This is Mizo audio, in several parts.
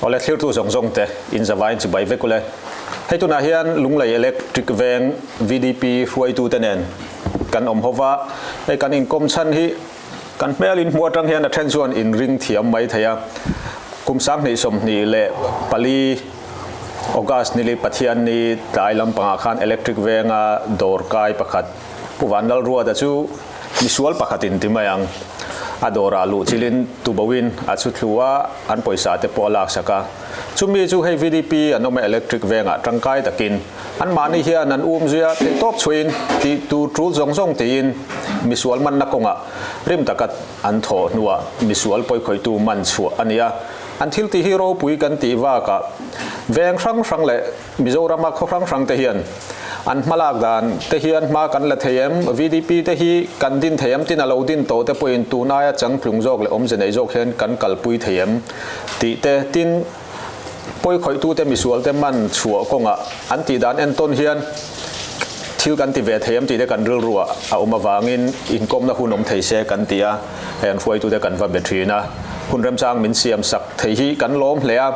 Awle thlirtu zawng zawng te in zavaiin chibai vek ule. Hei tunah hian Lunglei Electric Veng VDP hruaitute nen kan awm ho va, hei kan inkawm chhan hi kan hmel in hmuh atang hian a then chuan in ring thiam mai thei a. Kum 2024 August nili Pathianni tlai lampangah khan Electric Venga dawr kai pakhat Pu Vanlalruata chu misual pakhat in ti mai ang. A dawrah luh chilin tuboin a chhu thlu a, an pawisa te pawh a laksak a. Chumi chu hei VDP an awm a electric vengah tangkai takin anmahni hian an um zui a, theihtawp chhuiin tih tur tul zawng zawng tiin misual manna kawngah rim taka an thawh hnuah misual pawikhawihtu man chhuah a ni a. An thil tih hi ropui kan tih bakah veng hrang hrang leh Mizorama khaw hrang hrang te hian an hmalak dan te hian hma kan la thei em? VDP te hi kan din thei em? Tin a lo din tawh te pawhin tun aia changtlung zawk leh awmze nei zawk hian kan kalpui thei em? Tih te, tin pawikhawihtu te misual te man chhuah kawngah an tih dan entawn hian thil kan ti ve thei em tih te kan rilru ah a awm avangin inkawmna hun awm thei se kan ti a, hei an hruaitu te kan va be thin a, hun remchang min siam sak thei hi kan lawm hle a.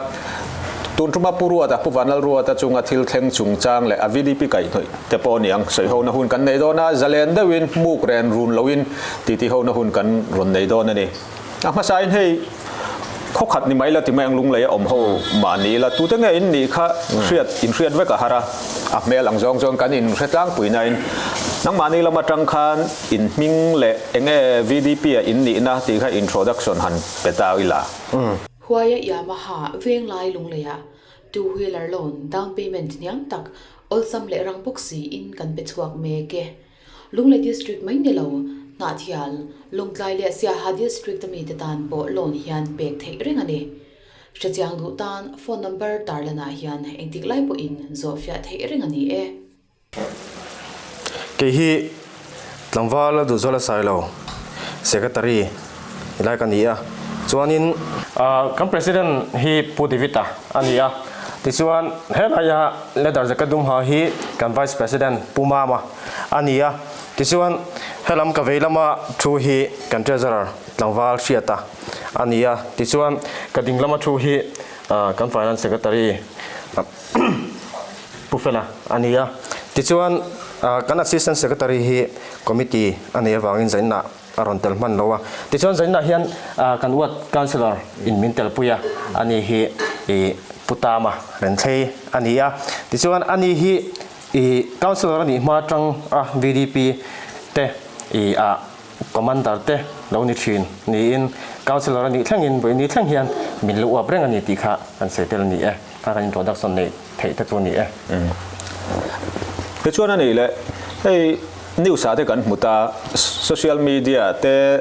Tun tuma Pu Ruata, Pu Vanlalruata chunga thil thleng chungchang leh a VDP kaihhnawih te pawh a ni ang. Sawihona hun kan nei dawn a, zalen deuhin muk ren run loin titihona hun kan rawn nei dawn a ni. A hmasain hei khawkhat ni mai la ti mai ang lunglei a awm ho mahni ila tute nge in nih kha hriat inhriat vek a har a, a hmel ang zawng chuan kan inhre tlangpui nain nangmahni lam atang khan in hming leh enge VDP a in nihna tih kha introduction han pe ta ila. Huaia Yamaha Venglai Lungleiah two wheeler loan down payment hniam tak awlsam leh rang bawk siin kan pe chhuak mek e. Lunglei District mai ni lo, Hnahthial, Lungtlai leh Siaha District a mite tan pawh loan hian pek theih reng a ni. Hrechiang duh tan phone number tarlanah hian engtik lai pawhin zawhfiah theih reng a ni e. Kei hi tlangval a duhzual a sai lo, Secretary lai ka ni a, chuanin. Kan President hi Pu David-a a ni a, tichuan helaia leather jacket dum ha hi kan Vice President Pu Mama a ni a, tichuan helam ka vei lama thu hi kan Treasurer tlangval Hriata a ni a, tichuan ka ding lama thu hi kan Finance Secretary Pu Fela a ni a. Tichuan, kan Assistant Secretary hi Committee a neih avangin zainah a rawn tel hman lo a. Tichuan, zainah hian kan Ward Councillor in min telpui a, ani hi Pu Tama Renthlei a ni a. Tichuan, ani hi Councillor a nih hma atang a VDP te a Commander te lo ni thin niin Councillor a nih thlengin vawi ni thleng hian min lo uap reng a ni tih kha kan sawi tel a ni e. Kha kan introduction neih theih te chu a ni e. Tichuan a nih leh hei news ah te kan hmu ta, social media te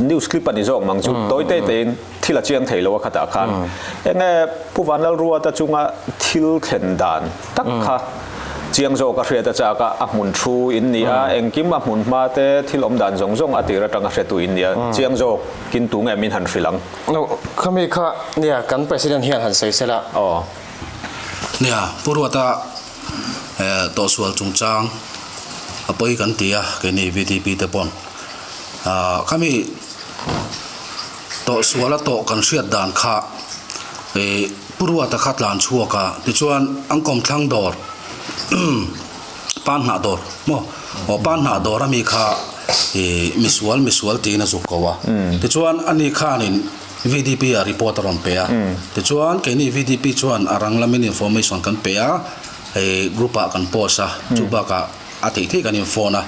news clip a ni zawk mang chu tawi te tein thil a chiang thei lo a khatah khan enge Pu Vanlalruata chunga thil thlen dan tak kha chiang zawk a hriat a chak a, a hmun thu in ni a, engkim a hmun hma te thil awm dan zawng zawng a tir atanga hretu in ni a, chiang zawk kin tu nge min han hrilh ang? No, khami kha nia kan President hian han sawi sela. Aw. Nia, Pu Ruata tawhsual chungchang a pawi kan ti a, keini VDP te pawn. Khami tawhsual a tawh kan hriat dan kha Pu Ruata kha tlan chhuak a, tichuan an kawmthlang dawr pan hnah dawr maw aw pan hnah dawr ami kha ih misual misual tiin a zuk ko a, tichuan ani khanin VDP ah report a rawn pe a, tichuan keini VDP chuan a rang lamin information kan pe a, hei group ah kan post a, chu bakah a theih theih kan in phone a,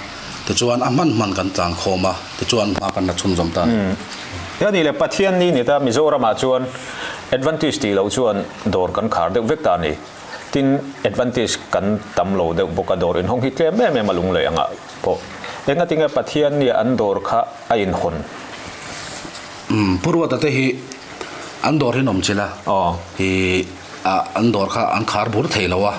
tichuan a hman hman kan tlan khawm a, tichuan hma kan la chhunzawm ta a ni. Ani leh Pathian ni ni ta Mizoramah chuan Adventist tih loh chuan dawr kan khar deuh vek ta a ni. Tin, Adventist kan tam lo deuh bawk a, dawr inhawng hi tlem em em a lunglei angah pawh. Engatinge Pathian nia an dawr kha a inhawn? Umm, Pu Ruata te hi an dawr hi nawm chilh a, hi an dawr kha an khar bur thei lo a,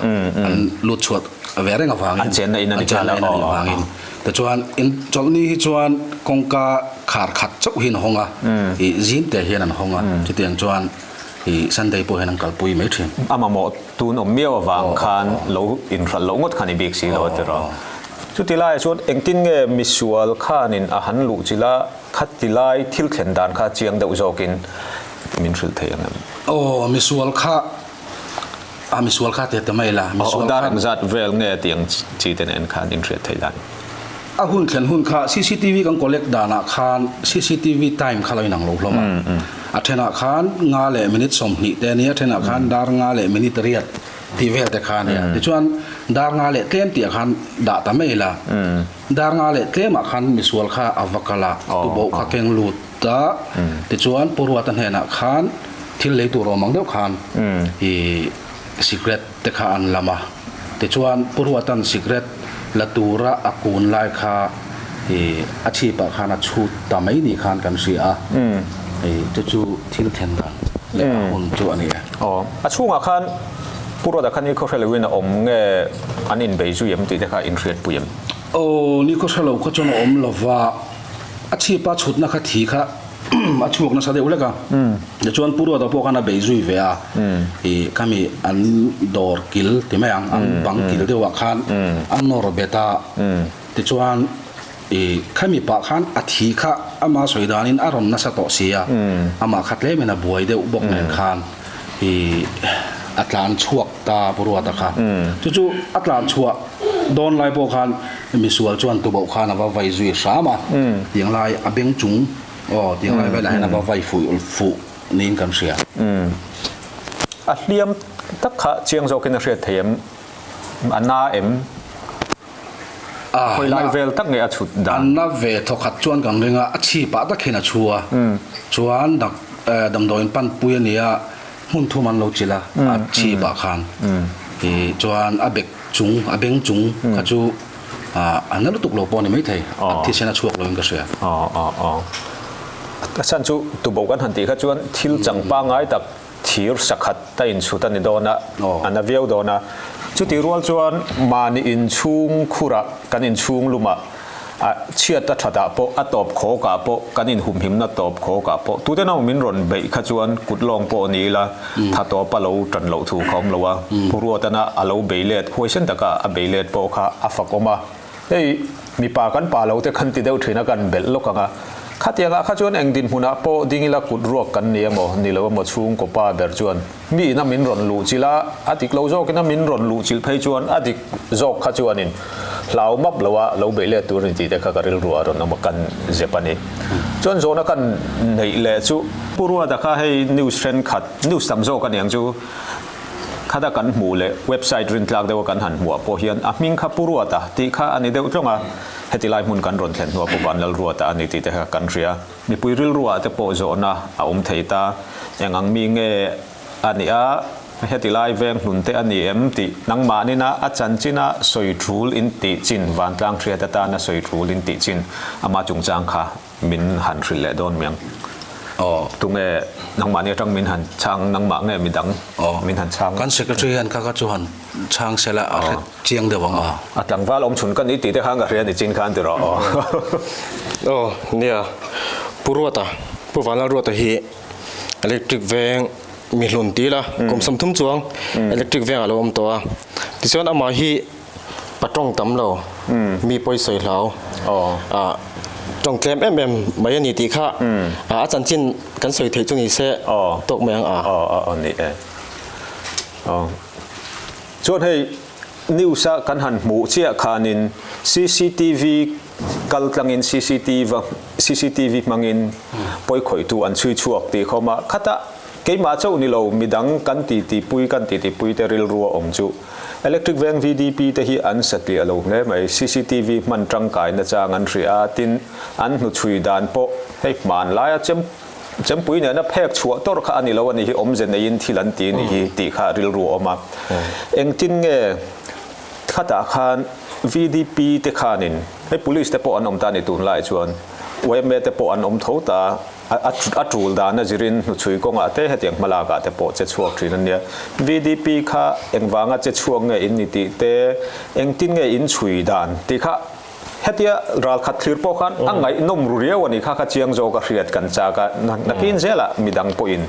an lut chhuat ve reng avangin, an chenna in a ni avangin. Tichuan, in chawlhni hi chuan kawngka khar khat chauh hi an hawng a, ih zim te hian an hawng a, chutiang chuan ih Sunday pawh hian an kalpui mai thin. A mamawh tun awm miau avang khan lo inhralh loh ngawt kha ni bik si lo a ti rawh. Chuti laiah chuan engtin nge misual khanin a han luh chilh a, khati lai thil thlen dan kha chiang deuh zawkin. min hrilh thei ang em? Aw, misual kha, a misual kha teh ta mai la, misual kha. Dar engzat vel nge tiang chi te nen khan in hriat theih dan? A hun thlen hun kha cctv kan collect danah khan cctv time kha lo inang lo hlawm a. A thenah khan nga leh minute 20 te a nia, a thenah khan dar nga leh minute riat tih vel te kha a nia. Tichuan dar nga leh tlem tihah khan dah ta mai la. Dar nga leh tlemah khan misual kha a va kal a, tuboh kha keng lut a, tichuan Pu Ruata hnenah khan thil lei tur awm ang deuh khan ih sikret te kha an lam a, tichuan Pu Ruata'n sikret la tura a kun lai kha ih a chhipah khan a chhut ta mai ni khan kan hria a, ih chu chu thil thlen dan leh a hun chu a ni e. Aw, a chhungah khan Pu Ruata khan nikhaw hre loin a awm nge an inbei zui em tih te kha inhriatpui em? Aw, nikhaw hre lo kha chuan a awm lo va, a chhipa chhutna kha thi kha a chhuak nasa deuh hlek a, tichuan Pu Ruata pawh khan a bei zui ve a, ih khami an dawr kil ti mai ang, an bang kil deuhah khan a nawr bet a, tichuan I khami pah khan a thi kha ama sawi danin a rawn nasa tawh si a, amah kha tlemin a buai deuh bawk nen khan i a tlan chhuak ta Pu Ruata kha. Chu chu a tlan chhuah dawn lai pawh khan misual chuan tuboh khan a va vai zui hram a, tiang lai a beng chung aw tiang lai velah hian a va vai fuih fuh niin kan hria. A hliam tak kha chiang zawkin a hriat thei em? A na em? Khawi lai vel tak nge a chhut dan? An na ve thawkhat chuan kan ring a, a chhipah tak hian a chhu a. Chuan damdawiin panpui a nia, hmun thum an lo chilh a, a chhipah khan. Chuan a bek chung, a beng chung kha chu a na lutuk lo pawh a ni maithei, a thisen a chhuak loin ka hria. A chhan chu tuboh kan han tih kha chuan thil chang pangngai tak Thir sakhat a inchhut a ni dawn a, a na viau dawn a. Chutih rual chuan mahni inchhung khurah kan inchhung lumah a chhiat a thatah pawh a tawp khawkah pawh kan inhumhimna tawp khawkah pawh tute nau min rawn beih kha chuan kut lawng pawh ni ila tha tawp a lo tan loh thu kha awm lo a. Pu Ruatana a lo bei let huaisen taka a bei let pawh kha a fakawm a. Hei mipa kan pa lo te kan ti deuh thin a kan belh lawk ang a, khatiangah kha chuan eng dinhmunah pawh ding ila kut ruak kan ni emaw ni lo emaw chhungkaw pa ber chuan mi ina min rawn luh chilh a, a dik lo zawkin a min rawn luh chilh phei chuan a dik zawk kha chuanin hlau map lo a lo beih let tur a ni tih te kha ka rilru ah rawn awm a kan zep a ni. Chuan zawhna kan neih leh chu Pu Ruata kha hei news thenkhat news tam zawk a niang chu Khata kan hmuh leh website rintlak deuha kan han hmuah pawh hian a hming kha Pu Ruata tih kha a ni deuh tlawng a, heti lai hmun kan rawn thlen hnuah Pu Vanlalruata a ni tih te kha kan hria. Mipui rilruah te pawh zawhna a awm thei ta, eng ang mi nge a nih a, heti lai veng hlun te a ni em tih nangmahnina a chanchina sawi thul in tih chin, vantlang hriat atana sawi thul in tih chin ama chungchang kha Min han hrilh leh dawn miang. Aw. Tunge nangmahni atang min han chhang, nangmah nge midang min han chhang. Kan secretary hian kha kha chu han chhang sela a hre chiang deuh ang a. A tlangval awm chhun ka ni tih te khan ka hria ni chin khan ti rawh aw. Aw nia, Pu Ruata, Pu Vanlalruata hi electric veng mi hlun ti ila kum 30 chuang electric veng a lo awm tawh a. Tichuan amah hi Pa tawng tam lo, mi pawi sawi hlau, tawng tlem em em mai a ni tih kha a chanchin kan sawi theih chu ni se tawk mai ang a. Aw ni e. Chuan hei news a kan han hmuh chiah khanin cctv kal tlangin cctv cctv hmangin pawi khawihtu an chhui chhuak tih khawm a, khatah keimah chauh ni lo midang kan titi pui kan titi pui te rilru a awm chu. Electric Veng VDP te hi an satliah lo hle mai, cctv hman tangkai nachang an hria a, tin an hnuchhui dan pawh hei hman laia chem chempui nena phek chhuah tawrh kha a ni lo a ni hi awmze neiin thil an ti a nih hi tih kha rilru a awm a. Engtin nge khatah khan VDP te khanin hei police te pawh an awm ta a ni tunlai chuan yma te pawh an awm tho ta a. A tul dan a zirin hnuchhui kawngah te hetiang hmalakah te pawh che chhuak thin a nia. VDP kha engvanga che chhuak nge in ni tih te, engtin nge in chhui dan tih kha hetia ralkhat thlir pawh khan a ngaihnawm ru riau a ni kha kha chiang zawk a hriat kan chak a, nakin zelah midang pawhin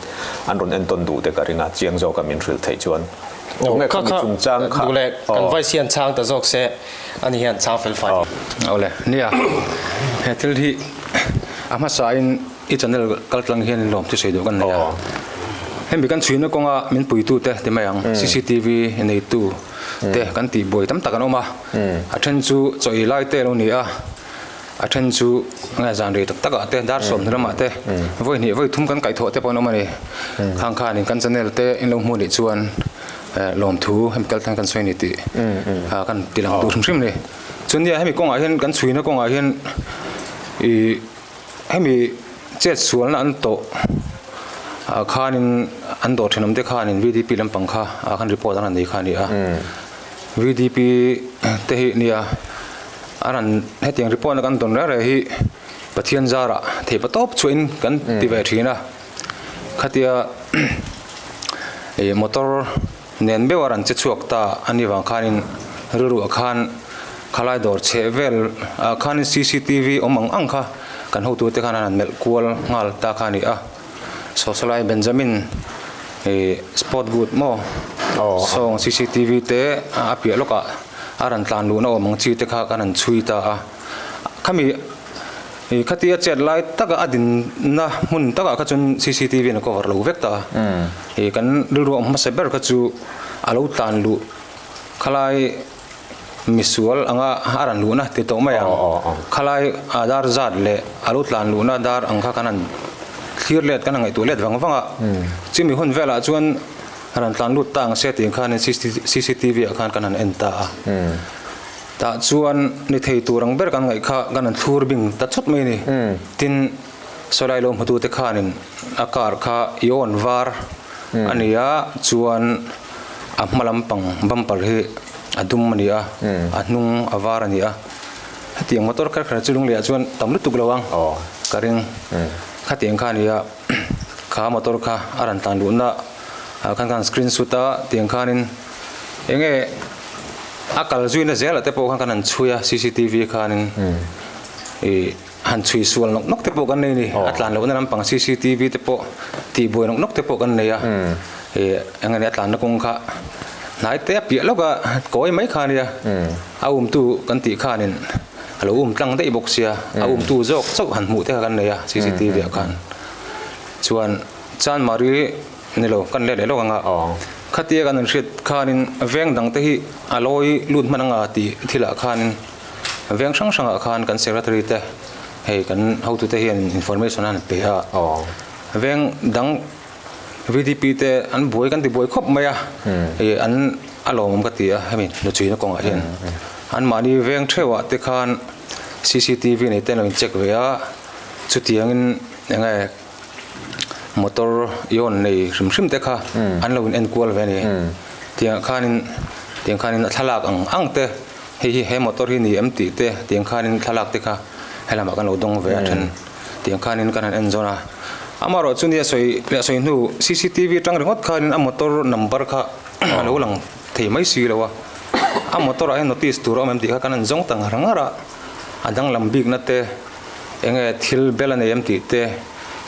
an rawn entawn duh te ka ring a, chiang zawka min hrilh theih chuan tunge kha mi chungchang kha. Duh leh kan vice hian chhang ta zawk se ani hian chhang fel fai. Awle, nia, he thil hi a hmasain. I channel kal tlang hian in lawm thusawi duh kan nei a. Hemi kan chhuina kawnga min puitute ti mai ang, cctv neitu te kan tih buai tam tak an awm a. A then chu chaw ei lai te a lo ni a, a then chu nge zan rei tak takah te, dar sawmhnih lamah te vawi hnih vawi thum kan kaihthawh te pawh an awm a ni. Khang khanin kan channel te in lo hmuh nih chuan lawmthu hemi kal tlang kan sawi a ni tih kan ti lang duh hrim hrim a ni. Chuan nia hemi kawngah hian kan chhuina kawngah hian ih Hemi chet sualna an tawh ah khanin an dawr thenawm te khanin VDP lampang kha ah khan report an rawn nei kha a ni a. VDP te hi nia an rawn hetiang report na kan dawn reng reng hi Pathian zarah theih pa tawp chhuahin kan ti ve thin a. Khatia ih motor Nen beuh a rawn che chhuak ta a ni vang khanin rilruah khan khalai dawr chheh vel ah khanin cctv awm ang ang kha kan hotute khan an han melh kual nghal ta kha a ni a. Sawsalai Benjamin ih sport boot maw sawng cctv te a piah lawkah a rawn tlan luhna awm ang chi te kha kan han chhui ta a. Khami Ih khatia chet lai taka a dinna hmun takah kha chuan cctv in a cover lo vek ta a. Ih kan rilru awm hmasa ber kha chu a lo tlan luh khalai misual anga a rawn luhna ti tawh mai ang. Khalai a dar zat leh a lo tlan luhna dar ang kha kan han thlir let kan han ngaihtuah let vang vang a. Chumi hun velah chuan a rawn tlan lut ta ang se tih khanin cctv ah khan kan han en ta a. Tah chuan ni thei tur ang ber kan ngaih kha kan han thlur bing ta chawt mai a ni. Tin, sawlai lo hmutute khanin a car kha i awn var a ni a, chuan a hma lampang bumper hi a dum a ni a, a hnung a var a ni a. Hetiang motor kher kher chu lunglei ah chuan tam lutuk lo ang ka ring. Khatiang kha a ni a, kha motor kha a rawn tlan luhna ah khan kan screen shoot a, tiang khanin eng nge A kal zuina zelah te pawh khan kan han chhui a, cctv khanin ih han chhui sual nawk nawk te pawh kan nei a ni. A tlan lohna lampang cctv te pawh tih buai nawk nawk te pawh kan nei a, ih eng nge ni a tlanna kawng kha hnai te a piah lawk a, kawi mai kha a nia. A umtu kan tih khanin a lo um tlang daih bawk sia, a umtu zawk chauh han hmuh te kha kan nei a cctv ah khan. Chuan Chanmari. Ni lo, kan let leh lawk ang a. Khatia kan inhriat khanin veng dang te hi a lawi lut hman anga tih thilah khanin veng hrang hrangah khan kan secretary te hei kan hotute hian information an pe a. Veng dang VDP te an buai kan ti buai khawp mai a, ih an a lawmawm ka ti a hemi nuchuina kawngah hian. Anmahni veng theuhah te khan cctv nei te an lo in check ve a, chutiangin eng nge Motor yawn nei hrim hrim te kha an lo in en kual ve a ni. Tiang khanin tiang khanin a thlalak ang ang te hei hi he motor hi ni em tih te tiang khanin thlalak te kha helamah kan lo dawng ve a then. Tiang khanin kan han en zawn a. Amaherawh chu nia sawi leh sawi hnu cctv atang ringawt khanin a motor number kha a lo lang thei mai si lo a. A motor ah hian notice tur a awm em tih kha kan han zawng ta ngar ngar a. A danglam bikna te. Enge thil bel a nei em tih te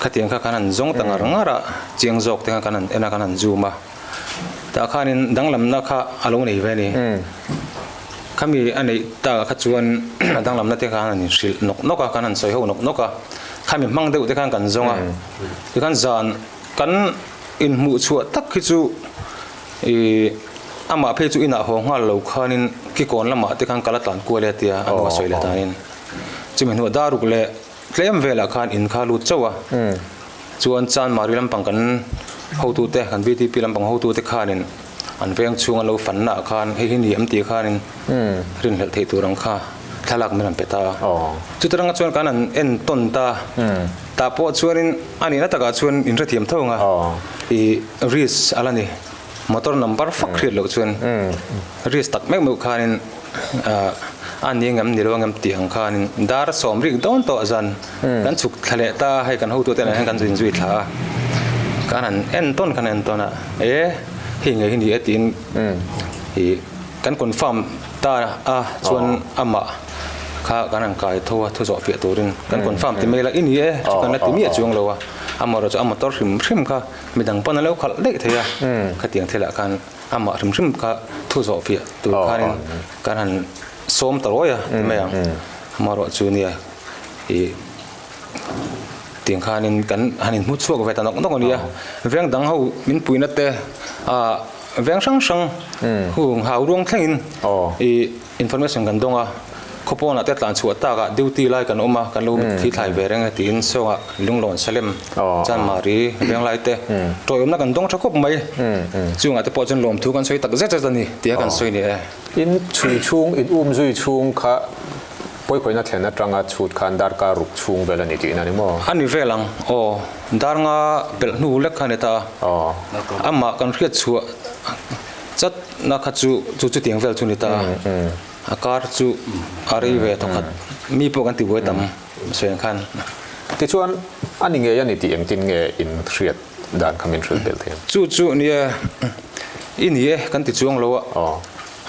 khatiang kha kan han zawng ta ngar ngar a, chiang zawk te kha kan han en a, kan han zoom a. Tah khanin danglamna kha a lo nei ve a ni. Khami a neih takah kha chuan a danglamna te kha an han inhrilh nawk nawk a, kan han sawi ho nawk nawk a. Khami hmang deuh te khan kan zawng a. Tikhan zan kan inhmuh chhuah tak hi chu ih amah phei chu inah haw nghal lo khanin kikawn lamah te khan kal a tlan kual e a tia a hnu a sawi leh danin. Chumi hnuah daruk leh tlem velah khan in kha lut chauh a, chuan Chanmari lampang kan hotute, kan VTP lampang hotute khanin an veng chhung an lo fanna ah khan hei hi ni em tih khanin rinhlelh theih tur ang kha thlalak min rawn pe ta a. Chuti ranga chuan kan han en tawn ta, tah pawh chuanin a nihna takah chuan in hrethiam tho ang a, ih risk a la ni. Motor number fak hriat loh chuan risk tak meuh meuh khanin a ni angem ni lo angem tih ang khanin dar sawm rik dawn tawh zan kan chhuk thla leh ta hei kan hotute nen hian kan zin zui thla a kan han en tawn kan en tawn a e hei ngei hi ni e tiin ih kan confirm ta a chuan amah kha kan han kai tho a thu zawh fiah turin kan confirm ti mai la i ni e chu kan la ti miah chuang lo a amaherawhchu a motor hrim hrim kha Midang pawn a lo khalh daih thei a, khatiang thilah khan amah hrim hrim kha thu zawh fiah tur khanin kan han sawm ta ruai a ti mai ang. Amaherawh chu nia ih Tiang khanin kan han inhmu chhuak ve ta nawk nawk a nia. Veng dang ho min puihna te ah veng hrang hrang hung hau ruang thlengin ih information kan dawng a, khawpawnah te tlan chhuah takah duty lai kan awm a, kan lo thi thlai ve reng e tiin sawngah Lunglawn Salem, Chanmari, Venglai te tawiawmna kan dawng tha khawp mai. Chungah te pawh chuan lawmthu kan sawi tak zet zet a ni tia kan sawi ni e. In chhui chhung, in um zui chhung kha Pawikawina thlen atanga chhut khan darkar ruk chhung vel a ni tihna ni maw? A ni vel ang, aw. Dar nga pelh hnu lek kha a ni ta a. Amah kan hriat chhuah chat na kha chu chu chutiang vel chu a ni ta a. A kar chu a rei ve thawkhat. Mi pawh kan tibuai tam sawi ang khan. Tichuan, a ni ngei a ni tih engtin nge in hriat dan kha min hrilh belh thei ang? Chu chu nia, i ni e kan ti chuang lo a.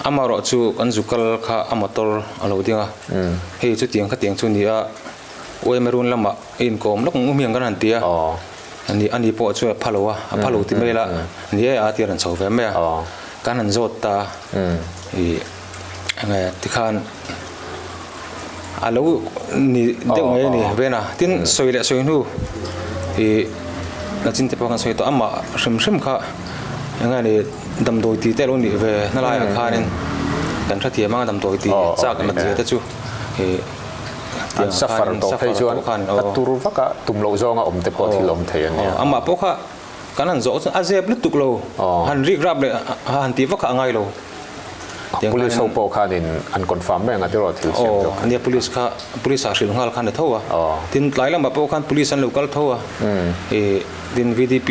Amaherawh chu kan zu kal kha a motor a lo ding a, hei chutiang khatiang chu ni a, Uaima run lamah i inkawm lawk ang u hmiang kan han ti a, ani ani pawh chu a pha lo a, a pha lo ti mai la, ni e a ti a rawn chho ve mai a, kan han zawt ta a, ih enge tikhan a lo ni deuh mai a ni ven a, tin sawi leh sawi hnu ih nachin te pawh kan sawi tawh amah hrim hrim kha eng nge ni damdawi tih te a lo nih ve na laiah khanin kan hrethiam anga damdawi tih chak nat zia te chu ih an suffer tawh phei chuan a tur vak a tum loh zawnga awm te pawh thil awm thei a nia. Amah pawh kha kan han zawh chuan a zep lutuk lo han rik rap leh han tih vak kha a ngai lo. Police ho pawh khanin an confirm mai ang a tiraw thil siam zawk kha. Nia police kha police ah hrilh nghal khan a tho a. Tin tlai lamah pawh khan police an lo kal tho a. Tin VDP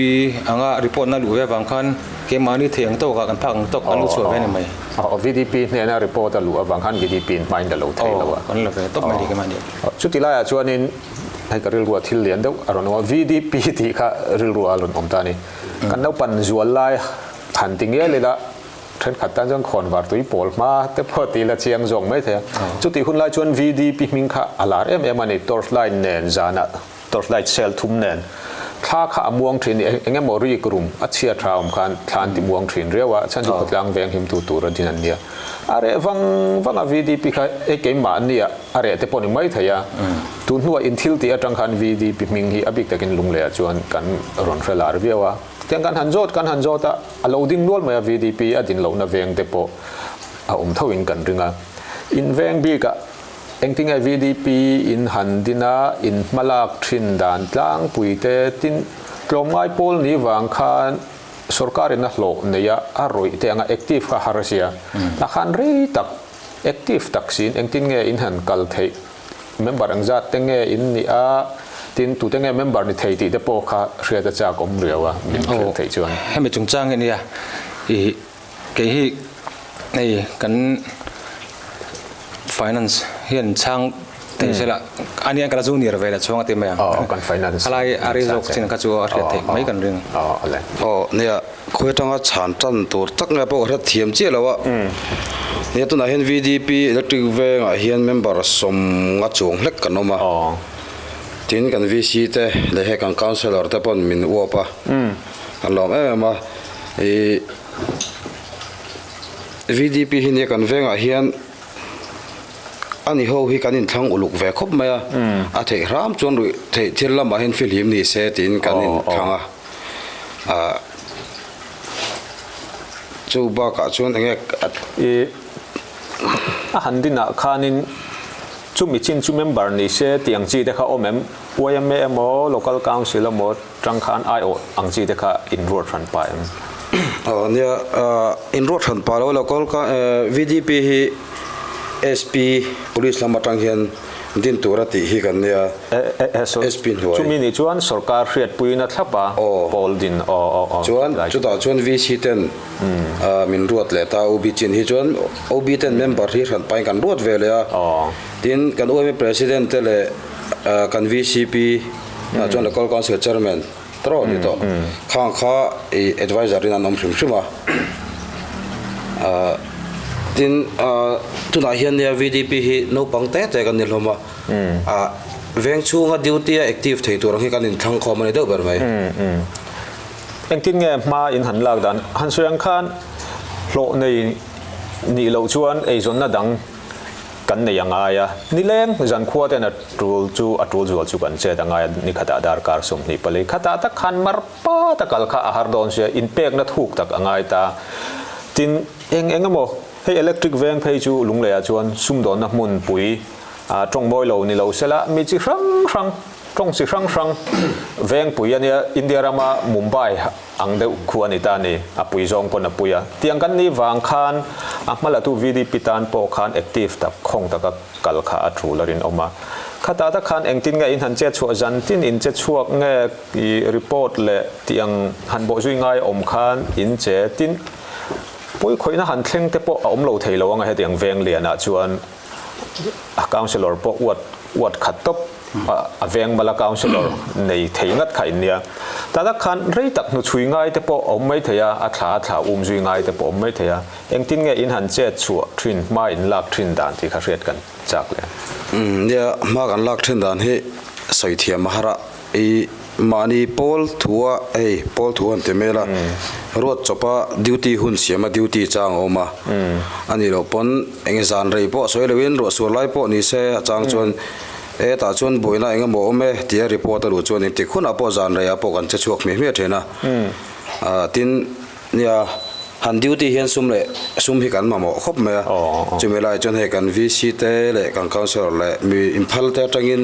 anga report na luh ve avang khan keimahni thei ang tawkah kan phak ang tawk an lo chhuah ve a ni mai. VDP hnena report a luh avang khan VDP in hmain la lo thei lo a. Kan la ve tawp mai ni keimahni. Chuti laiah chuanin hei ka rilruah thil lian deuh a rawn awm a, VDP tih kha rilruah a rawn awm ta a ni. Kan naupan zual lai han ti ngial ila Thenkhat tan chuan khawnvar tui pawl hma te pawh ti la chiang zawk mai thei a. Chutih hun lai chuan VDP hming kha a lar em em a ni, torch light nen zanah torch light cell thum nen thla kha a muang thin eng emaw rik rum a chhia tha awm khan thla an ti muang thin riau a, chhan chu khawtlang veng him tu tur a din an nia. A reh vang vang a VDP kha hei keimah an nia a reh te pawh ni mai thei a. Tun hnuah in thil tih atang khan VDP hming hi a bik takin Lungleiah chuan kan rawn hre lar viau a. Tiang kan han zawt kan han zawt a, a lo ding nual mai a, VDP a din lohna veng te pawh a awm tho in kan ring a. In veng bikah engtinge VDP in han din a, in hmalak thin dan tlangpui te tin tlawmngai pawl ni vang khan sorkar in a hlawh nei a, a rawih te anga active kha har sia. Tah khan rei tak active tak siin engtin nge in han kal theih Member engzat te nge in nih a, tin tute nge member ni thei tih te pawh kha hriat a chak awm riau a, min hriat theih chuan. Hemi chungchang hi ania, ih kei hi hei kan finance hian chhang thei se la, ania ka la junior ve la chuang a ti mai ang. Aw kan finance. Khalai a rei zawk chin kha chu a hriat theih mai kan ring. Aw ale. Aw nia. Khawi atanga chhan tan tur tak nge pawh ka hriat thiam chiah lo a. Nia tunah hian VDP Electric Vengah hian member sawmnga chuang hlek kan awm a. Tin kan VC te leh hei kan Councillor te pawn min uap a. Kan lawm em em a. Ih VDP hi nia kan vengah hian a ni ho hi kan inthlang uluk ve khawp mai a. A theih hram chuan ruih theih thil lamah hian fihlim ni se tiin kan inthlang a. Ah chu bakah chuan enge a. I a han dinah khanin chumi chin chu member ni se tih ang chi te kha awm em? Yma emaw Local Council emaw tang khan aiawh ang chi te kha inruat hran pah em? Aw nia inruat hran pah lo Local VDP hi SP Police lam atang hian din tura tih hi kan nia. SP hnuai. Chumi nih chuan sorkar hriatpuiin a thlap a, pawl din aw aw aw. Chuan chutah chuan VC ten min ruat leh ta, OB chin hi chuan OB ten member hi hran pahin kan ruat ve leh a. Tin kan UMA President te leh kan VCP chuan Local Council Chairman te rawh ni tawh. Khang kha i adviser in an awm hrim hrim a. Tin tunah hian nia VDP hi naupang te te kan ni hlawm a. A veng chhunga duty a active thei tur ang hi kan inthlang khawm a ni deuh ber mai. Engtin nge hma in han lak dan? Han sawi ang khan hlawh nei nih loh chuan eizawnna dang. kan nei a ngai a, nileng zankhua ten a tul chu a tul zual chu kan chet a ngai a, nikhatah darkar 24 khatah tak khan mar pa ta kal kha a har dawn sia, inpekna thuk tak a ngai ta. Tin, eng eng emaw, hei electric veng phei chu Lungleiah chuan sumdawnna hmunpui tawng mawi lo ni lo sela, mi chi hrang hrang, tawng chi hrang hrang vengpui a nia, India rama Mumbai ang deuh khu a ni ta a ni, a pui zawng pawn a pui a. Tiang kan nih vang khan a hmalatu VDP tan pawh khan active tak, khawng taka kal kha a tul a rinawm a. Khatah tak khan engtin nge in han che chhuah zan tin in che chhuak nge i report leh tih ang han bawh zui ngai awm khan in che tin pawi khawihna han thleng te pawh a awm lo thei lo anga hetiang veng lianah chuan a councillor pawh uat uat khat tawp a veng mala councillor nei thei ngat kha in nia. Tah tak khan rei tak hnuchhui ngai te pawh a awm mai thei a, a thla a thla um zui ngai te pawh a awm mai thei a. Engtin nge in han chet chhuah thin, hma in lak thin dan tih kha hriat kan chak le. Nia, hma kan lak thin dan hi sawi thiam a har a, i mahni pawl thua hei pawl thu han ti mai la, ruat chawpa duty hun siama duty chang a awm a, a nih loh pawn eng zan rei pawh sawi loin ruah suar lai pawh ni se a chang chuan e tah chuan buaina eng emaw awm e tia report a luh chuan engtik hunah pawh zan reiah pawh kan che chhuak hmiah hmiah thin a, tin nia. Han duty hian sum leh sum hi kan mamawh khawp mai a, chumi lai chuan hei kan VC te leh kan councillor leh mi inphal te atangin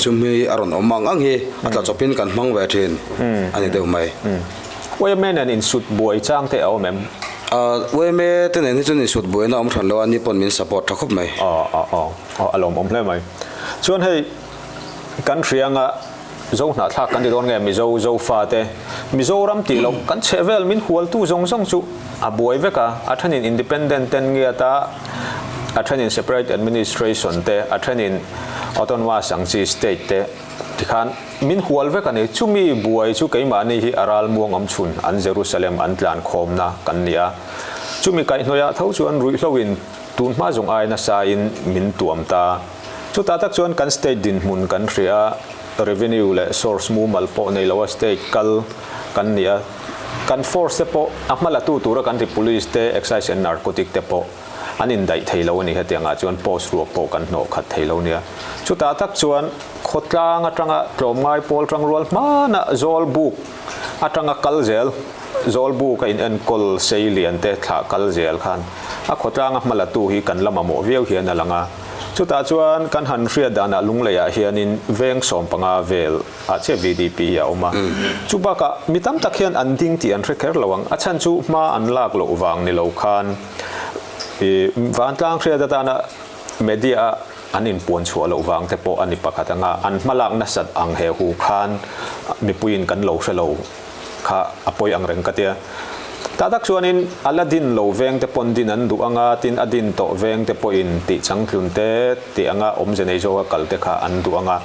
sum hi a rawn awm ang ang hi a tla chawpin kan hmang ve thin a ni deuh mai. Yma nen insut buai chang te a awm em? Yma te nen hi chuan insut buaina a awm hran lo a, ni pawn min support tha khawp mai. Aw aw aw a lawmawm hle mai. Chuan hei kan hrianga Zo hnahthlak kan ti dawn nge Mizo, Zofa te, Mizoram tih loh kan chheh vel min hualtu zawng zawng chu a buai vek a, a thenin independent ten ngiat a, a thenin separate administration te, a thenin autonomous ang chi state te tikhan min hual vek a ni. Chumi buai chu keimahni hi a ral muang awm chhun an Jerusalem an tlan khawmna kan ni a, chumi kaihhnawihah tho chuan ruihhloin tun hma zawng ai nasain min tuam ta. Chutah tak chuan kan state dinhmun kan hria a, revenue leh source mumal pawh nei loa state kal kan ni a, kan force te pawh a hma latu tura kan ti police te, excise and narcotic te pawh an indaih thei lo a ni hetiangah chuan post ruak pawh kan hnawh khat thei lo nia. Chutah tak chuan khawtlang atanga tlawmngai pawl tangrual hmana zawl buk atanga kal zel, zawl buk a inenkawl sei lian te thlah kal zel khan a khawtlanga hma latu hi kan la mamawh viau hian a lang a. Chutah chuan kan han hriat danah Lungleiah hianin veng 15 vel ah chiah VDP hi a awm a. Chu bakah mi tam tak hian an ding tih an hre kher lo ang. A chhan chu hma an lak loh vang ni lo khan i vantlang hriat atana media a an inpuan chhuah loh vang te pawh a ni pakhat anga an hma lak nasat ang he hu khan mipuiin kan lo hre lo. Kha a pawi ang reng ka tia. Tah tak chuanin a la din lo veng te pawn din an duh anga tin a din tawh veng te pawhin tih changtlun te tih anga awmze nei zawka kal te kha an duh anga.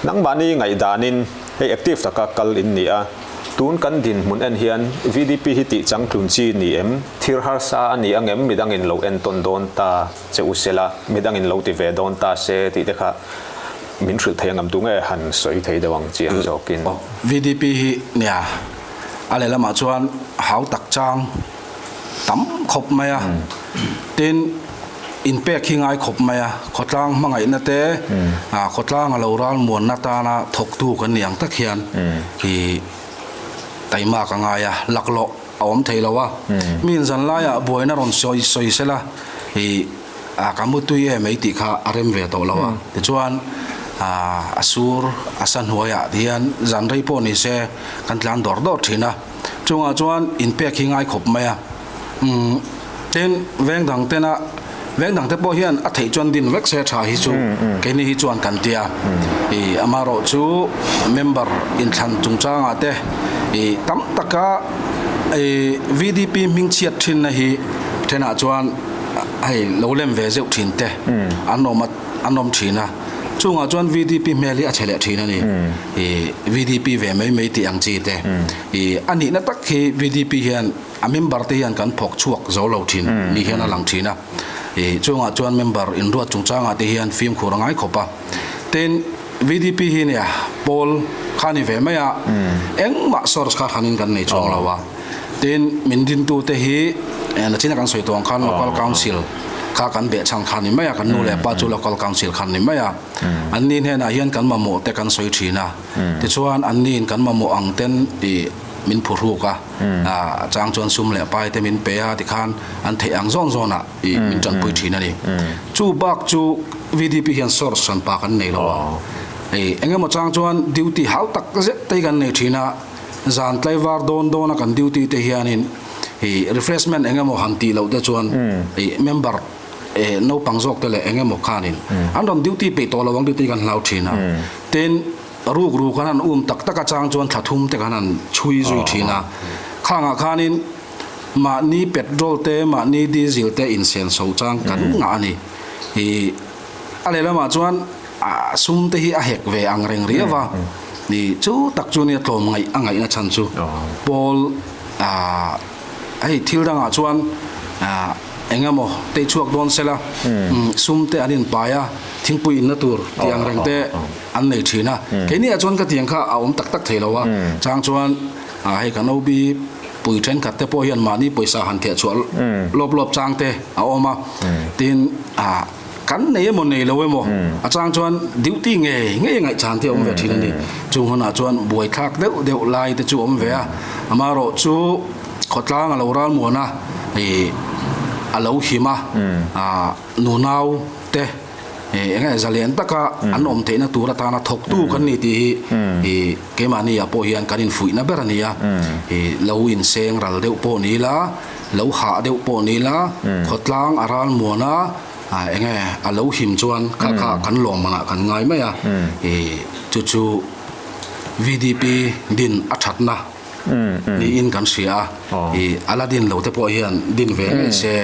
Nangmahni ngaihdanin hei active taka kal in ni a, tun kan dinhmun en hian VDP hi tih changtlun chi ni em? Thir harsa a ni angem midangin lo entawn dawn ta che u sela, midangin lo ti ve dawn ta se tih te kha Min hrilh thei angam tu nge han sawi thei deuh ang chiang zawkin. VDP hi nia a lehlamah chuan hau tak chang tam khawp mai a, tin inpek hi ngai khawp mai a, khawtlang hmangaihna te khawtlang a lo ral muanna tana thawktu kan ni ang tak hian i taimak a ngai a, laklawh a awm thei lo a, mi inzan laiah buaina rawn sawi sawi sela i. A ka mutui em ei tih kha a rem ve tawh lo a, tichuan a sur a sa hnuaiah hian zan rei pawh ni se kan tlan dawr dawr thin a, chungah chuan inpek hi ngai khawp mai a, umm tin veng dang tena veng dang te pawh hian a theih chuan din vek se tha hi chu keini hi chuan kan tia, ih amaherawh chu member inthlan chungchangah te ih tam taka ih VDP hmingchhiat thinna hi thenah chuan. Hei lo lem ve zeuh thin te an awm a an awm thin a, chungah chuan VDP hmel hi a chhe leh thin a ni. Ih VDP ve mai mai tih ang chi te. Ih a nihna tak hi VDP hian a member te hian kan phawk chhuak zo lo thin ni hian a lang thin a. Ih chungah chuan member inruat chungchangah te hian fimkhur a ngai khawp a. Tin VDP hi nia pawl kha ni ve mai a, engmah source kha hranin kan nei chuang lo a. Tin, min dintute hi nachina kan sawi tawh ang khan Local Council. Kha kan behchhan kha ni mai a, kan nu leh pa chu local council khan ni mai a. Anni hnenah hian kan mamawh te kan sawi thin a. Tichuan anniin kan mamawh ang ten ih min phuhruk a, a chang chuan sum leh pai te min pe a tikhan an theih ang zawn zawnah ih min tanpui thin a ni. Chu bak chu VDP hian source hran pa kan nei lo a. Ih engemaw chang chuan duty hau tak zet te hi kan nei thin a, zan tlaivar dawn dawna kan duty te hianin ih refreshment engemaw han tih loh te chuan ih member eh naupang zawk te leh eng emaw khanin an rawn duty peih tawh lo ang tih te hi kan hlau thin a. Tin, ruk ruk an han um tak tak atang chuan thla thum te kan han chhui zui thin a. Khangah khanin mahni petrol te mahni diesel te insen so chang kan ngah a ni. Ih a lehlamah chuan a sum te hi a hek ve ang reng riau a. Ih chu tak chu nia tlawm ngaih a ngaihna chhan chu pawl ah Hei thil dangah chuan eng emaw tei chhuak dawn sela sum te an inpai a, thingpui inna tur tih ang reng te an nei thin a. Keiniah chuan ka tiang kha a awm tak tak thei lo a, chang chuan hei kan OB pui thenkhat te pawh hian mahni pawisa han theh chhuah lawp lawp chang te a awm a, tin Kan nei emaw nei lo emaw a chang chuan duty ngei ngei ngaihchhan te a awm ve thin a ni. Chung hunah chuan buaithlak deuh deuh lai te chu a awm ve a, amaherawh chu khawtlang a lo ral muan a, ih a lo him a, ah nunau te ih eng nge zalian taka an awm theihna tur atana thawktu kan ni tih hi ih keimahni ah pawh hian kan infuihna ber a ni a, ih lo inseng ral deuh pawh ni ila, lo hah deuh pawh ni ila, khawtlang a ral muan a. Eng nge a lo him chuan kha kha kan lawm manah kan ngai mai a, ih chu chu VDP din a thatna niin kan hria a, ih a la din lo te pawh hian din ve ngei se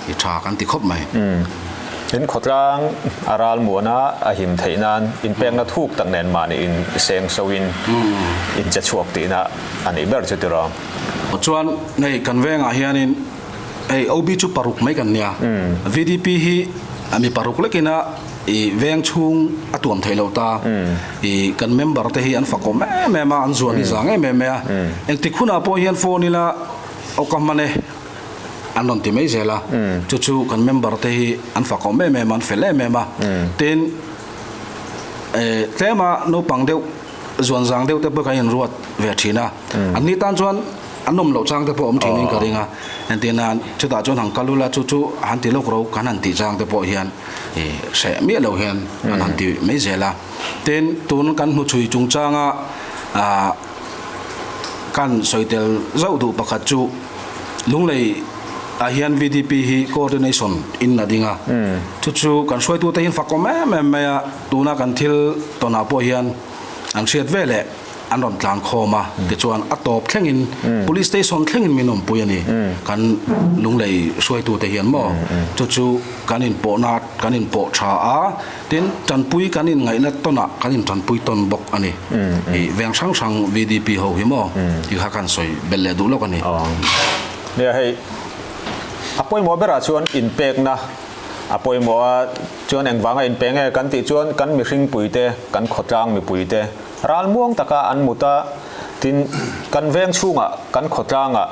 ih tha kan ti khawp mai. In khawtlang a ral muana a him theih nan inpekna thuk tak nen mahni in seng so in in che chhuak tihna a nih ber chu tiraw. Chuan hei kan vengah hianin Hei OB chu paruk mai kan nia. VDP hi mi paruk lekin a i veng chhung a tuam theih loh ta. I kan member te hi an fakawm em em a, an zuan hi zang em em mai a. Engtik hunah pawh hian phone ila aw ka hman e an rawn ti mai zel a. Chu chu kan member te hi an fakawm em em a, an fel em em a. Tin, tlema naupang deuh zuan zang deuh te pawh kan inruat ve thin a. Anni tan chuan An awm loh chang te pawh awm thin in ka ring a, entir nan chutah chuan han kal ula chu chu han ti lawk ro kan han tih chang te pawh hian ih hreh miah lo hian an han ti mai zel a. Tin, tun kan hnuchhui chungchanga ah kan sawi tel zauh duh pakhat chu Lunglei ah hian VDP hi coordination in a ding a, chu chu kan hruaitute hi an fakawm em em mai a, tuna kan thil tawnah pawh hian an hriat ve leh. An rawn tlan khawm a, tichuan a tawp thlengin Police Station thlengin min awmpui a ni. Kan Lunglei hruaitute hian maw chu chu kan inpawhna kan inpawh tha a, tin tanpui kan inngaihna tawnah kan intanpui tawn bawk a ni. Ih veng hrang hrang VDP ho hi maw tih kha kan sawi belh leh duh lawk a ni. Nia hei a pawimawh berah chuan inpekna a pawimawh a, chuan engvanga inpe nge kan tih chuan kan mihring puite, kan khawtlang mipuite, Ral muang taka an mut a, tin, kan veng chhungah, kan khawtlangah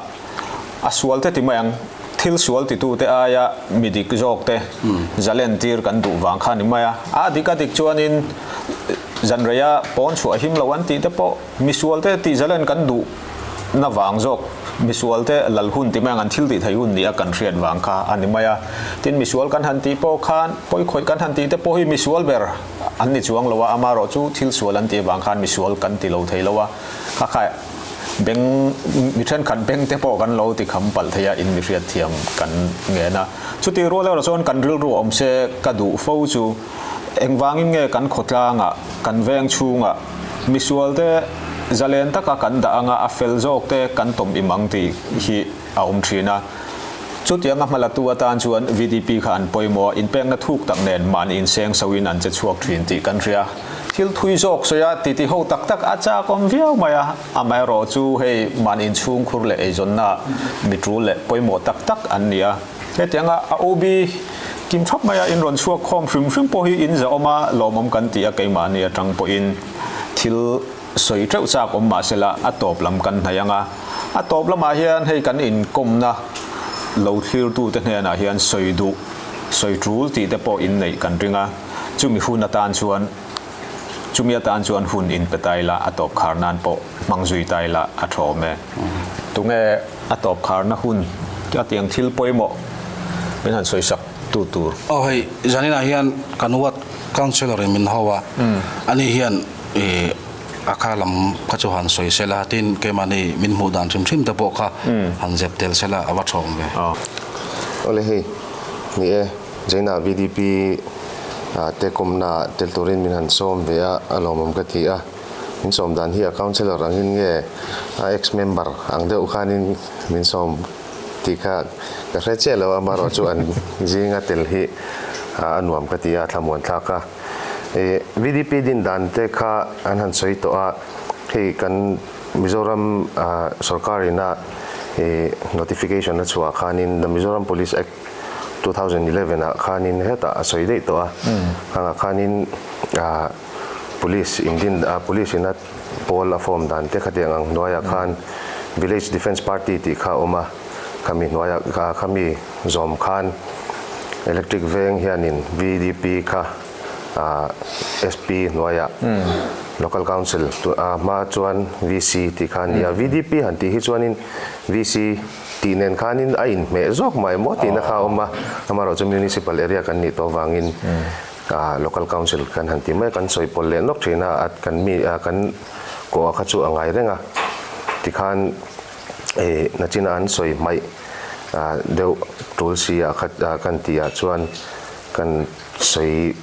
a sual te ti mai ang, thil sual titute aia mi dik zawk te zalen tir kan duh vang kha ni mai a. A dik a dik chuanin zanreia pawn chhuah him lo an tih te pawh mi sual te tih zalen kan duh na vang zawk, mi sual te lal hun ti mai ang, an thil tih theih hun nia kan hriat vang kha a ni mai a. Tin, mi sual kan han tih pawh khan pawikhawih kan han tih te pawh hi mi sual ber An ni chuang lo a, amaherawh chu thil sual an tih avang khan misual kan ti lo thei lo a, kha kha beng mi thenkhat beng te pawh kan lo ti kham palh thei a, in mi hriatthiam kan ngen a. Chutih rual erawh chuan kan rilru awm se ka duh fo chu engvangin nge kan khawtlangah, kan veng chhungah misual te zalen taka kan dah anga a fel zawk te kan tawm im ang tih hi a awm thin a. Chutianga hmalatu atan chuan VDP kha an pawimawh a, inpekna thuk tak nen mahni inseng soin an che chhuak thin tih kan hria. Thil thui zawk sawi a, titi ho tak tak a chak awm viau mai a, amaherawh chu hei mahni inchhungkhur leh eizawnna mi tul leh pawimawh tak tak an ni a. Hetianga a OB kim thap maia in rawn chhuak khawm hrim hrim pawh hi in zahawm a, lawmawm kan ti a keimahni atang pawhin thil Sawi teuh chak awm mah sela a tawp lam kan hnaih ang a, a tawp lamah hian hei kan inkawmna lo thlirtute hnenah hian sawi duh, sawi tul tih te pawh in neih kan ring a, chumi hun atan chuan chumi atan chuan hun in pe ta ila a tawp khar nan pawh hmang zui ta ila a tha awm e. Tunge a tawp kharna hun a tiang thil pawimawh min han sawi sak tu tur? Aw hei zaninah hian kan ward councillor in min ho a, ani hian ih A kha lam kha chu han sawi sela, tin keimahni min hmuh dan hrim hrim te pawh kha han zep tel sela a va thawm ve. Awle hei, ni e, Jaina VDP te kawmna tel turin min han sawm ve a, a lawmawm ka ti a. Min sawm dan hi a councillor angin nge a ex member ang deuh khanin min sawm tih kha ka hre chiah lo a, amaherawh chu an zinga tel hi a nuam ka ti a, thlamuan thlak a. VDP din dan te kha an han sawi tawh a, hei kan Mizoram sorkar ina notification a chhuah khanin The Mizoram Police Act 2011 ah khanin hetah a sawi daih tawh a, khangah khanin police in din police ina pawl a form dan te khatiang ang hnuaiah khan Village Defence Party tih kha a awm a, khami hnuaiah khami zawm khan Electric veng hianin VDP kha SP hnuaiah Local Council hma chuan VC tih kha a ni a. VDP han tih hi chuanin VC tih nen khanin a inhmeh zawk mai maw tihna kha a awm a. Amaherawhchu Municipal area kan nih tawh avangin Local Council kan han ti mai a, kan sawi pawlh leh nawk thin a, kan mi kan kawh a kha chu a ngai reng a. Tikhan nachina an sawi hmaih deuh tul si ah kha kan tih ah chuan kan sawi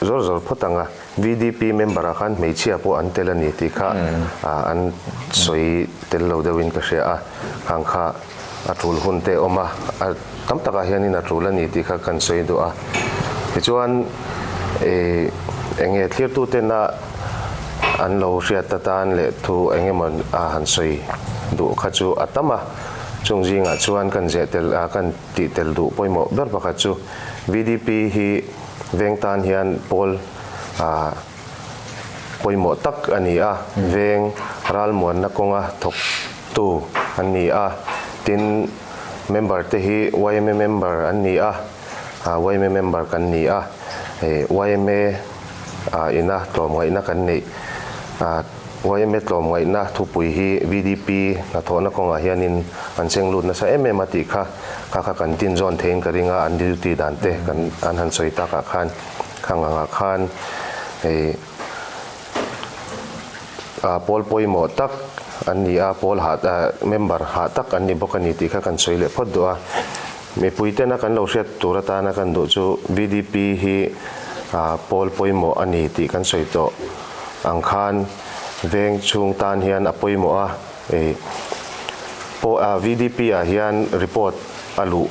zawr zawr phawt ang a, VDP member ah khan hmeichhia pawh an tel a ni tih kha an sawi tel lo deuhin ka hria a, khang kha a tul hun te awm a, a tam takah hianin a tul a ni tih kha kan sawi duh a. Tichuan eng nge thlirtutena an lo hriat atan leh thu eng emaw han sawi duh kha chu a tam a. Chung zingah chuan kan zeh tel a, kan tih tel duh pawimawh ber pakhat chu VDP hi veng tan hian pawl pawimawh tak a ni a, veng ralmuanna kawnga thawktu an ni a, tin member te hi yma member an ni a, yma member kan ni a, yma ina tlawmngaihna kan neih. Yma tlawmngaihna thupui hi VDP hnathawhna kawngah hianin an cheng lut nasa em em a tih kha kha kha kan tin zawn theiin ka ring a, an duty dan te kan an han sawi takah khan khang angah khan hei pawl pawimawh tak an ni a, pawl hah member hah tak an ni bawk a ni tih kha kan sawi leh phawt duh a. Mipui tena kan lo hriat tur atana kan duh chu VDP hi pawl pawimawh a ni tih kan sawi tawh ang khan veng chhung tan hian a pawimawh a, VDP ah hian report a luh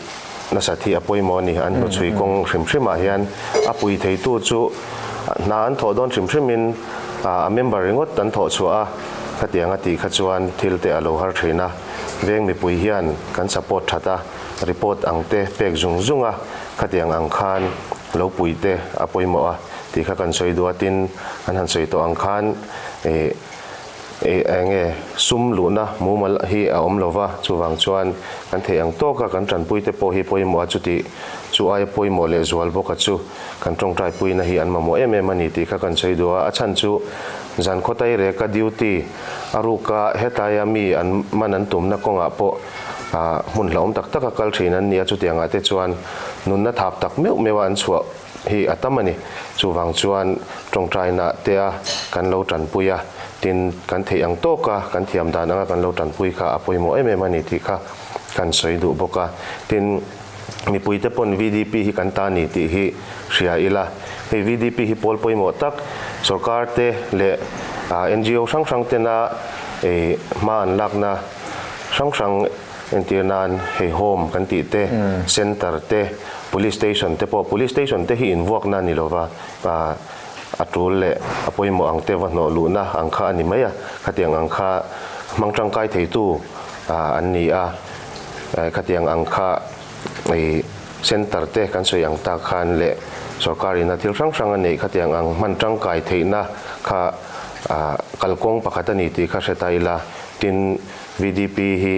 nasat hi a pawimawh a ni. An hnuchhui kawng hrim hrim ah hian a pui theitu chu hna an thawh dawn hrim hrimin a member ringawt an thawh chhuah a, khatiang a tih kha chuan thil te a lo har thin a. Veng mipui hian kan support that a, report ang te pek zung zung a, khatiang ang khan lo pui te a pawimawh a tih kha kan sawi duh a, tin an han sawi tawh ang khan ih ih eng nge sum luhna mumal hi a awm lo va, chuvang chuan kan theih ang tawk a kan tanpui te pawh hi pawimawh a, chuti chu aia pawimawh leh zual bawk a chu kan tawngtai puina hi an mamawh em em a ni tih kha kan sawi duh a, a chhan chu zan khawtai reka duty A ruka hetaia mi an man an tumna kawngah pawh hmun hlauhawm tak taka kal thin an ni a, chutiangah te chuan nunna thap tak meuh meuha an chhuah hi a tam a ni. Chuvang chuan tawngtaina te a kan lo tanpui a, tin kan theih ang tawka kan thiam dan anga kan lo tanpui kha a pawimawh em em a ni tih kha kan sawi duh bawk a. Tin, Mipuite pawn VDP hi kan ta ni tih hi hria ila, hei VDP hi pawl pawimawh tak sorkar te leh NGO hrang hrang tena hma an lakna hrang hrang entir nan hei home kan tih te, center te, police station te pawh, police station te hi invuakna ni lova a tul leh a pawimawh ang te va hnawh luhna ang kha a ni mai a, khatiang ang kha hmang tangkai theitu an ni a. Khatiang ang kha i center te kan sawi ang tak khan leh sorkar ina thil hrang hrang a neih khatiang ang hman tangkai theihna kha kalkawng pakhat a ni tih kha hre ta ila. Tin, VDP hi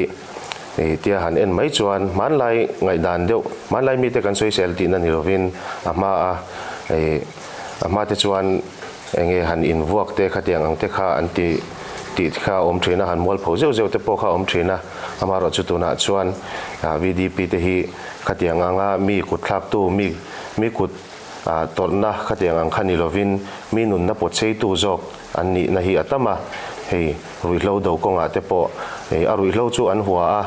Ih tia han en mai chuan hmanlai ngaihdan deuh, hmanlai mite kan sawisel tihna ni lovin a hma a ih a hma te chuan enge han invuak te khatiang ang te kha an ti tih kha a awm thin a, han mualpho zeuh zeuh te pawh kha a awm thin a, amaherawh chu tunah chuan VDP te hi khatiang anga mi kutthlaktu mi mi kut tawrhna khatiang ang kha ni lovin mi nunna pawtcheitu zawk An nihna hi a tam a, hei ruihhlo do kawngah te pawh a ruihhlo chu an hua a,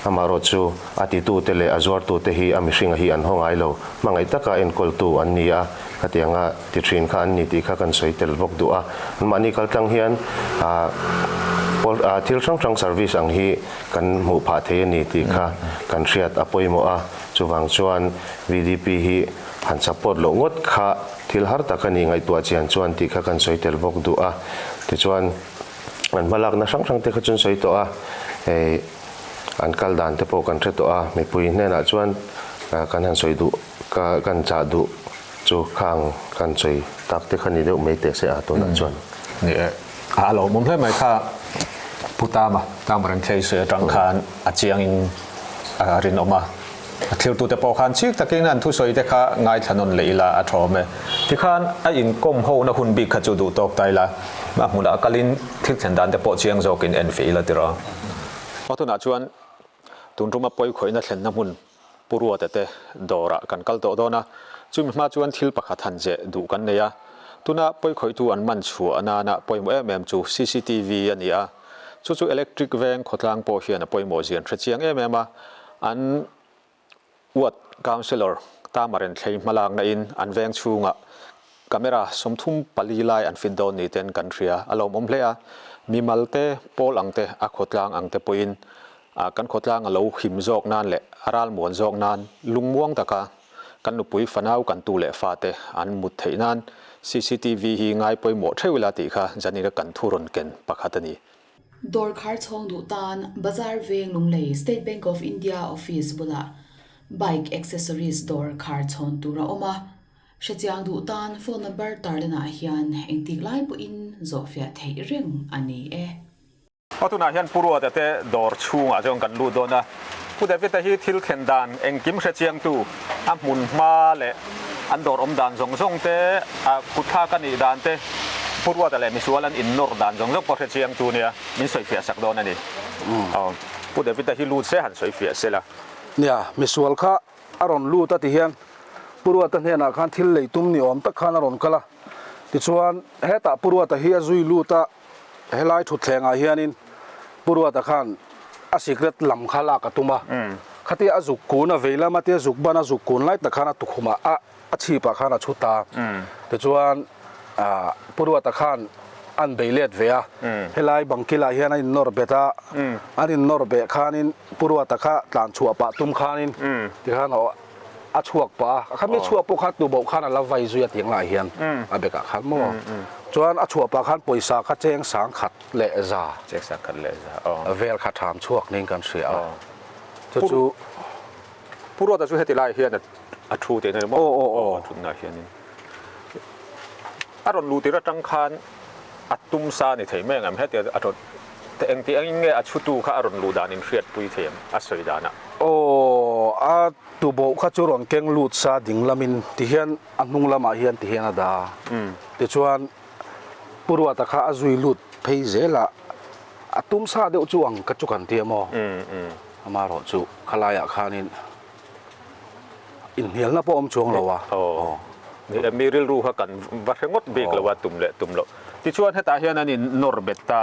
amaherawh chu a titute leh a zuartute hi a mihringa hi an haw ngai lo, hmangaih taka enkawltu an ni a, khatianga ti thin kha an ni tih kha kan sawi tel bawk duh a, anmahni kaltlang hian pawl thil hrang hrang service ang hi kan hmuh phah thei a ni tih kha kan hriat a pawimawh a, chuvang chuan VDP hi han support loh ngawt kha Thil har tak a nih ngaihtuah chian chuan tih kha kan sawi tel bawk duh a, tichuan an hmalakna hrang hrang te kha chuan sawi tawh a, hei an kal dan te pawh kan hre tawh a, mipui hnenah chuan kan han sawi duh ka kan chah duh chu khang kan sawi tak te kha ni deuh mai teh se a tunah chuan. Ni e, a lawmawm hle mai kha Pu Tama, Tama Rengthlei sawi atang khan a chiangin a rinawm a. A thirtute pawh khan chik takin an thusawi te kha ngaithla nawn leh ila a thawm e. Tikhan a inkawm hona hun bik kha chu duh tawk ta ila, a hmunah kalin thil thlen dan te pawh chiang zawkin en feh ila tiraw. Aw tunah chuan tun ruma pawikhawihna thlenna hmun Pu Ruata te dawrah kan kal tawh dawn a, chumi hma chuan thil pakhat han zeh duh kan nei a. Tuna pawikhawihtu an man chhuah nana pawimawh em em chu cctv a ni a, chu chu electric veng khawtlang pawh hian a pawimawh zian hre chiang em em a, An Ward Councillor Tamaren thlei hmalakna in an veng chhungah camera 34 lai an fit dawn ni ten kan hria. A lawmawm hle a, mimal te, pawl ang te, a khawtlang ang te pawhin kan khawtlang a lo him zawk nan leh a ralmuan zawk nan lungmuang taka kan nupui fanau kan tu leh fate an mut theih nan cctv hi ngai pawimawh theuh ila tih kha Janira kan thu rawn ken pakhat a ni. Dawr khar chhawng duh tan Bazar Veng Lunglei State Bank of India office bulah bike accessories dawr khar chhawn tur a awm a, hrechiang duh tan phone number tarlanah hian engtik lai pawhin zawhfiah theih reng a ni e. Aw tunah hian Pu Ruata te dawr chhungah chuan kan lut dawn a, Pu David-a hi thil thlen dan engkim hrechiangtu a hmun hma leh an dawr awm dan zawng zawng te, a kutthlak a nih dan te, Pu Ruata leh misual an innawr dan zawng zawng pawh hrechiang tu nia min sawifiah sak dawn a ni. Aw, Pu David-a hi lut se han sawifiah se la. Nia, misual kha a rawn lut a ti hian Pu Ruata hnenah khan thil lei tum ni awm tak khan a rawn kal a. Tichuan, hetah Pu Ruata hi a zui lut a, helai thutthlengah hianin Pu Ruata khan a sikret lam kha lak a tum a. Khatia a zuk kun a vei lama tia zuk ban a zuk kun lai tak khan a tukhumah a a chhipah khan a chhut a. Tichuan Pu Ruata khan an bei let ve a, helai bangkilah hian a innawr bet a, an innawr beh khanin Pu Ruata kha tlan chhuah pah tum khanin tikhan a chhuak pah a, khami chhuak pawh kha tuboh khan a la vai zui a tih ang lah hian a bekah khan maw chuan a chhuah pah khan pawisa kha cheng 10,000 leh za cheng 10,000 leh za aw vel kha tham chhuak niin kan hria a chu chu Pu Ruata chu heti lai hian a thu tih na ni maw aw aw aw a thutna hianin a rawn luh tir atang khan a tum sa ni thei mai ang em heti a rawn Engti engin nge a chhutu kha a rawn luh dan in hriatpui thei em a sawi danah? Aw, a tuboh kha chu rawn keng lut sa ding lamin tihian a hnung lamah hian tihian a dah a. Tichuan Pu Ruata kha a zui lut phei zel a, a tum sa deuh chu ang ka chu kan ti a maw? Amaherawh chu khalaiah khanin inhnialna pawh awm chuang lo a. Aw, mi rilru kha kan va hre ngawt bik lo a tum leh tum loh. Tichuan hetah hian an in nawr bet ta.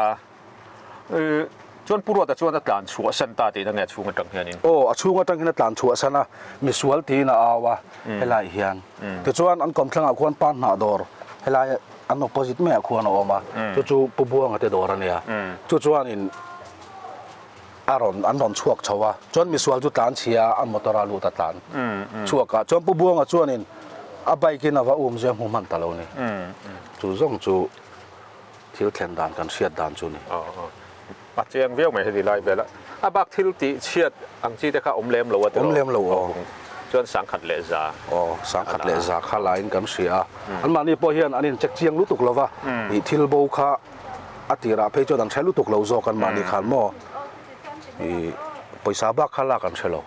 Chuan Pu Ruata chuan a tlan chhuah san ta tihna nge a chhung atang hianin? Aw, a chhung atang hian a tlan chhuah san a, misual tiin a au a helai hian. Tichuan an kawmthlangah khuan pa hnah dawr helai an opposite maiah khuan a awm a, chu chu Pu Buanga te dawr a nia. Chu chuanin a rawn an rawn chhuak chho a, chuan misual chu tlan chhia a, a motor a lut a tlan chhuak a, chuan Pu Buanga chuanin a bike in a va um zui a hmu hman ta lo ni. Chu zawng chu thil thlen dan kan hriat dan chu ni. A chiang viau mai heti lai vel a, a bak thil tih chhiat ang chi te kha awm lem lo a tiraw? Awm lem lo aw. Chuan 10,000 leh za. Aw, 10,000 leh za kha laiin kan hria a, anmahni pawh hian an incheck chiang lutuk lo va, ih thil bo kha a tirah phei chuan an hre lutuk lo zawk anmahni khan maw ih. Pawisa bak kha lak an hre lo.